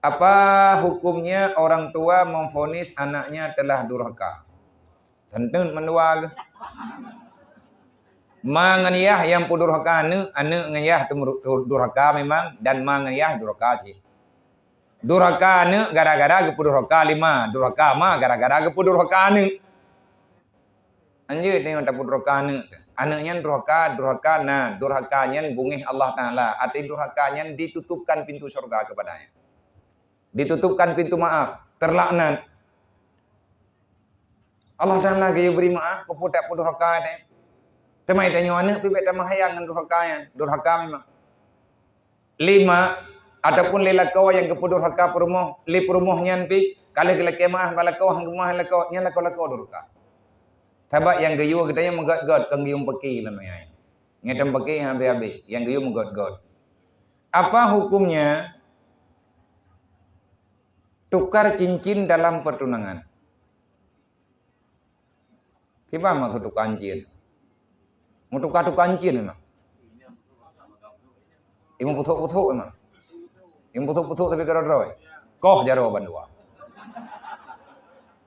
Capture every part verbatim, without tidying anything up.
Apa hukumnya orang tua memvonis anaknya telah durhaka? Teunteut mandua geuh. Ma ngon yah nyang peudurhaka aneuk, aneuk ngon yah teumuru-, durhaka memang, dan ma ngon yah durhaka cit. Durhaka aneuk gara-gara geupeudurhaka lé ma, durhaka ma gara-gara geupeudurhaka aneuk. Anjeut nyoe tapeudurhaka aneuk teuh. Aneuk nyan durhaka, durhaka na, durhaka nyan beungéh Allah Taala. Até durhaka nyan ditutupkan pintu syurga keupadanya. Ditutupkan pintu maaf, terlaknat. Allah Taala geuyue bri maaf keu peue tapeudurhaka teuh. Teuma tanyoe aneuk pih bék tameuhayang ngon durhaka nyan, durhaka memang. Lima, ataupun lé lakoe nyang geupeudurhaka peurumoh, lé peurumoh nyan pih, ka lheueh geulakée maaf bak lakoe, han geumeu'ah lakoe, nyan lakoe-lakoe durhaka. Sabab nyang geuyue geutanyoe meugét-gét, kon geuyue peuki lom nyan. Ngitem peuki habéh-habéh, nyang geuyue meugét-gét. Apa hukumnya tukar cincin dalam pertunangan? Kiban maksud tukar cincin? Meutuka-tuka cincin memang. Imum pusok-pusok memang. Imum pusok-pusok tapi keudroe-droe. Koh jaroe bandua.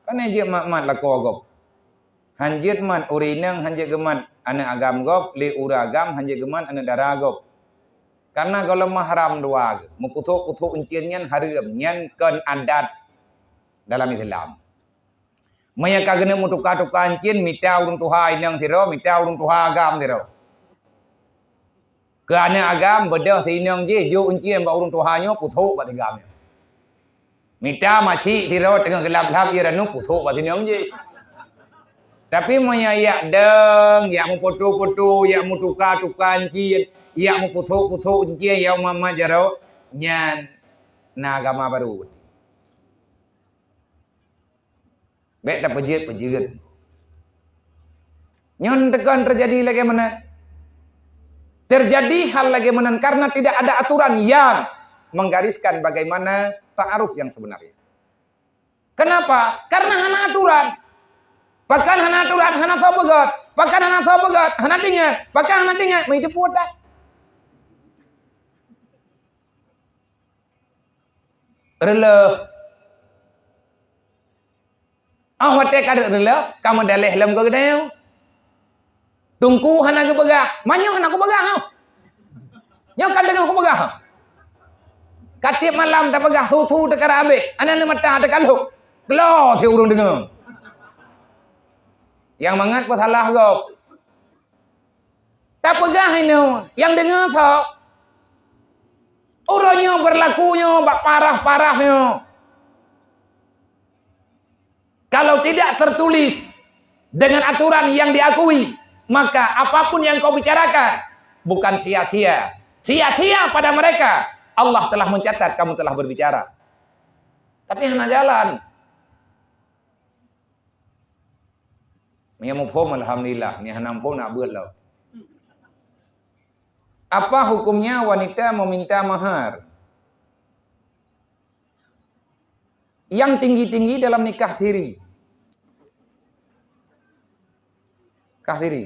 Kan jeuet mat-mat lakoe gob. Han jeuet mat ureueng inong, han jeuet geumat aneuk agam gob, lé ureueng agam han jeuet geumat aneuk dara gob. Karena gohlom mahram dua geuh. Meupusok-pusok cincin nyan hareuem, nyan kon adat dalam Islam. Meunyo ka keuneuk meutuka-tuka cincin, mita ureueng tuha inong sidroe, mita ureueng tuha agam sidroe. Keu aneuk agam, beudôh si inong jih, jok cincin bak ureueng tuha nyoe, pusok bak si agam nyoe. Mita macik sidroe teungoh geulab-lab ié ranup, pusok bak si inong jih. Tapi meunyo yak dong, yak meupoto-poto, yak meutuka-tuka cincin, yak meupusok-pusok cincin, yak mat-mat jaroe, nyan na agama baru. Bék tapeujeuet-peujeuet. Nyan teukon teujadi lagée meunan. Teujadi hal lagée meunan karena tidak ada aturan yang menggariskan bagaimana ta'aruf yang sebenarnya. Kenapa? Karena hana aturan. Pakon hana aturan, hana soe peugét. Pakon hana soe peugét, hana teuingat. Pakon hana teuingat, meuideue puet that. Reuleuh. Ah, watée ka reuloh, ka meudaleh lom keu geutanyoe. Teungku hana geupeugah, meunyoe hana kupeugah, oh. Nyoe ka deungoe kupeugah, oh. Ka tieb malam tapeugah, su-su teuka rab abéh, aneuk mata teuka lhok. Glo si ureueng deungoe. Nyang mangat peusalah gob. Tapeugah inoe, nyang deungoe soe? Uroe nyoe beurlaku nyoe bak parah-parah nyoe. Kalau tidak tertulis dengan aturan yang diakui, maka apapun yang kau bicarakan bukan sia-sia. Sia-sia pada mereka, Allah telah mencatat kamu telah berbicara. Tapi hana jalan. Nyang muphom, alhamdulillah. Nyang hana muphom, nak beuet lom. Apa hukumnya wanita meminta mahar yang tinggi-tinggi dalam nikah siri? Nikah siri.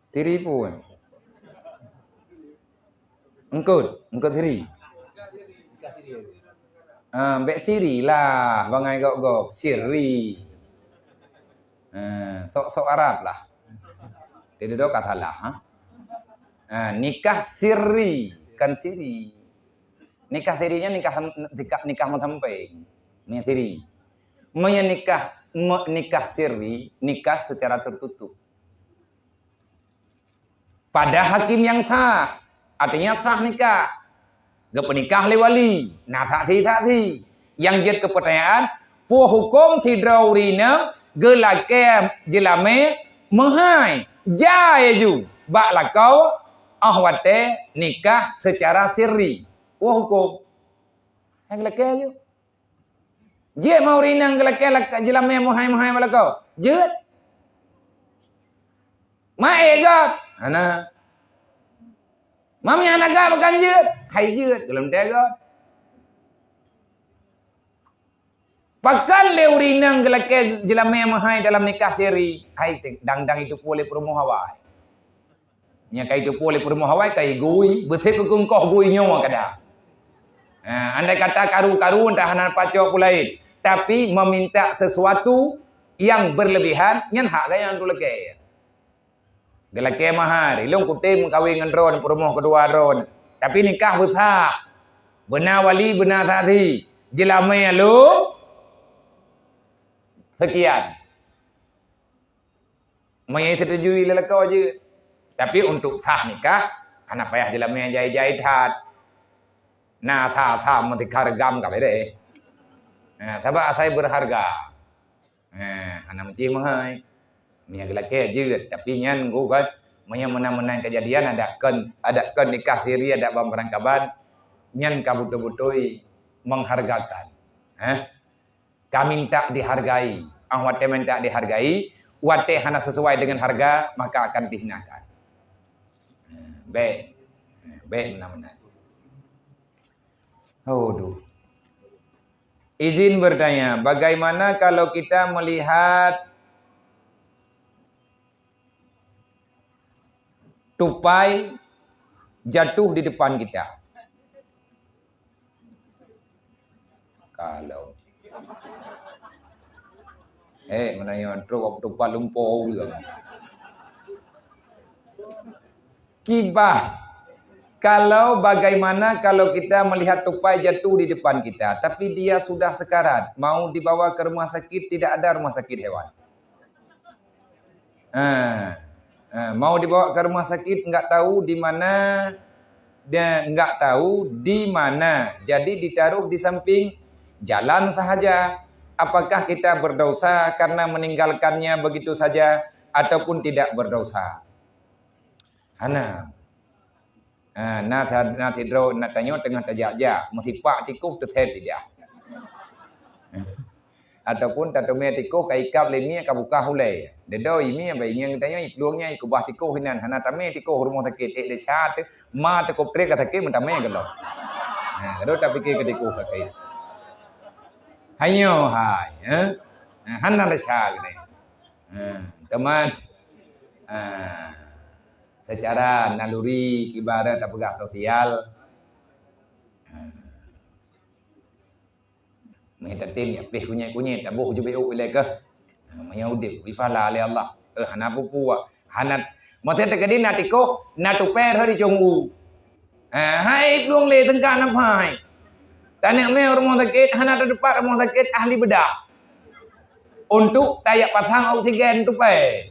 Siri peue? Eungkôt, eungkôt siri. Ah, bék siri lah, bangai gob-gob, siri. Ah, sok-sok Arab lah. Tidak ada kata lah, ha? Ah, nikah siri, kan siri. Nikah sirinya nikah, nikah, nikah meusampéng. Nikah siri. Meunyo nikah, me-, nikah siri, nikah secara tertutup. Pada hakim nyang sah, artinya sah nikah. Geupeunikah lé wali, na saksi-saksi. Nyang jeuet keu peutanyaan, peue huköm sidroe ureueng inong geulakée jeulamé meuhai, jai ju bak lakoe óh watée nikah seucara sirri? Peue huköm? Nyang geulakée ju. Jeuet ma ureueng inong geulakée lak-, jeulamé meuhai-meuhai bak lakoe? Jeuet. Ma ék gob? Hana. Ma meuiah hana gob, pakon jeuet? Hai jeuet, gohlom teuh gob. Pakon lé ureueng inong geulakée jeulamé meuhai dalam nikah siri? Hai teuh, dang-dang iteupeue lé peurumoh awai. Nyang ka iteupeue lé peurumoh awai ka igui, beutôi keu keungkoh gui nyoe kada. Ha, andai kata karu-karu, entah hana pacok pun laén. Tapi meminta sesuatu yang berlebihan, nyan hak gaya untuk lagèe. Geulakèe mahar, ilôn kutem meukawen ngon droeneuh, peurumoh keudua droeneuh. Tapi nikah beusah. Beuna wali, beuna saksi. Jeulamèe lôn sekian. Meunyo setuju lé lakoe jeuet. Tapi untuk sah nikah, hana payah jeulamèe jai-jai that. Na sa-sa meutika reugam ka beureh. Ha, sabab asai beurharga. Ha, hana meucih meuhai. Meunyo geulakèe jeuet, tapi nyan ku kan, meunyo meunan-meunan keujadian, adat kon, adat kon nikah siri, adat ban peurangkaban, nyan ka beutôi-beutôi menghargakan. Ha? Ka minta dihargai. Ah, watèe minta dihargai, watèe hana sesuai dengan harga, maka akan dihinakan. Ha, bèk. Ha, bèk meunan-meunan. Aduh. Izin bertanya, bagaimana kalau kita melihat tupai jatuh di depan kita? Kalau. Eh, meunan nyoe trok waktu pat lumpoe ureueng. Kiban. Kalau, bagaimana kalau kita melihat tupai jatuh di depan kita, tapi dia sudah sekarat, mau dibawa ke rumah sakit, tidak ada rumah sakit hewan. Ha. Ha, mau dibawa ke rumah sakit, enggak tahu di mana, dan enggak tahu di mana. Jadi ditaruh di samping jalan sahaja. Apakah kita berdosa karena meninggalkannya begitu saja ataupun tidak berdosa? Hana. Ha, na, na sidroe na tanyoe teungoh tajak-jak, meusipak tikoh teusét lidah. Ataupun tateumé tikoh ka ikab lé mie ka bukah ulèe. Dedo i mie bak ingieng tanyoe, iplueng nyan ikeubah tikoh inan, hana tamé tikoh rumoh sakét, ék desya teuh, ma teukob trép ka sakét meutamé keudroe. Ha, ka droe tapike keu tikoh sakét. Hanyoe hai, eh? Ha, hana desya keudéh. Ha, teuma, ha, secara naluri kiban tapeugah sosial. Ha. Meuhé tatem nyan pih kunyét-kunyét taboh ju beuôk ilèe keuh. Ha, meunyo udép, iphala lé Allah. Eh, hana peue-peue. Hana, maksud teukeudi na tikoh, na tupai rhot icong u. Ha, hai plueng lé teungka na phai. Taneuk mé rumoh sakét, hana teupat rumoh sakét ahli beudah. Untuk tajak pasang oksigen tupai.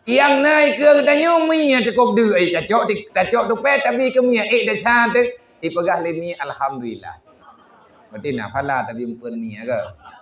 Nyang na ikeue geutanyoe mie cukôp deuk, eh, tacok ti-, tacok tupai tabi keu mie, ék desya teuh, ipeugah lé mie, alhamdulillah. Berarti na phala tabi meupeuen mie ke?